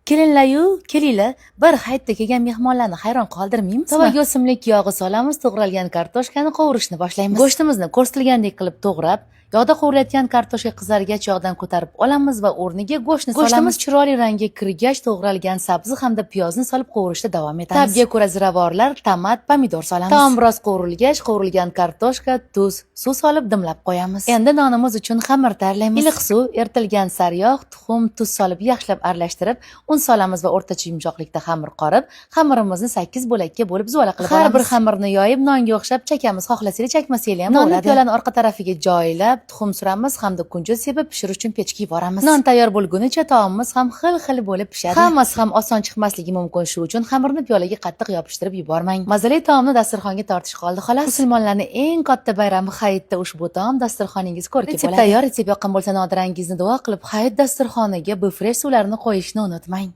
Kelinlar-yu, kelinglar, bir hayitda kelgan mehmonlarni hayron qoldirmaymizmi? Tovaga o'simlik yog'i solamiz, to'g'ralgan kartoshkani qovurishni boshlaymiz. Go'shtimizni ko'rsatilgandek qilib to'g'rab, yog'da qovurilayotgan kartoshka qizargach, yog'dan ko'tarib olamiz va o'rniga go'shtni solamiz. Go'shtimiz chiroyli rangga kirgach, to'g'ralgan sabzi hamda piyozni solib qovurishda davom etamiz. Ta'bga ko'ra ziravorlar, tomat, pomidor solamiz. Taom biroz qovurilgach, qovurilgan kartoshka, tuz, suv solib dimlab qo'yamiz. Endi nonimiz uchun xamir tayyorlaymiz. Iliq suv, eritilgan sariyog', tuxum, tuz solib yaxshilab aralashtirib, un solamiz va o'rtacha yumshoqlikda xamir qorib, xamirimizni 8 bo'lakka bo'lib zuvala qilib olamiz. Har bir xamirni yoyib, nonga o'xshab chakamiz. Xohlasanglar chakmasanglar ham bo'ladi. Nonni piyolani orqa tarafiga joylab, tuxum suramiz hamda kunjut sepib pishirish uchun pechga yuboramiz. Non tayyor bo'lgunicha taomimiz ham xil-xil bo'lib pishadi. Hammasi ham oson chiqmasligi mumkin, shu uchun xamirni piyolaga qattiq yopishtirib yubormang. Mazali taomni dasturxonga tortish qoldi xolos. Musulmonlarning eng katta bayrami hayitda ushbu taom dasturxoningiz ko'rki bo'ladi. Retsept tayyor, retsept yoqqan bo'lsa, nodirangizni duo qilib, hayit dasturxoniga bu fresh suvlarni qo'yishni unutmang.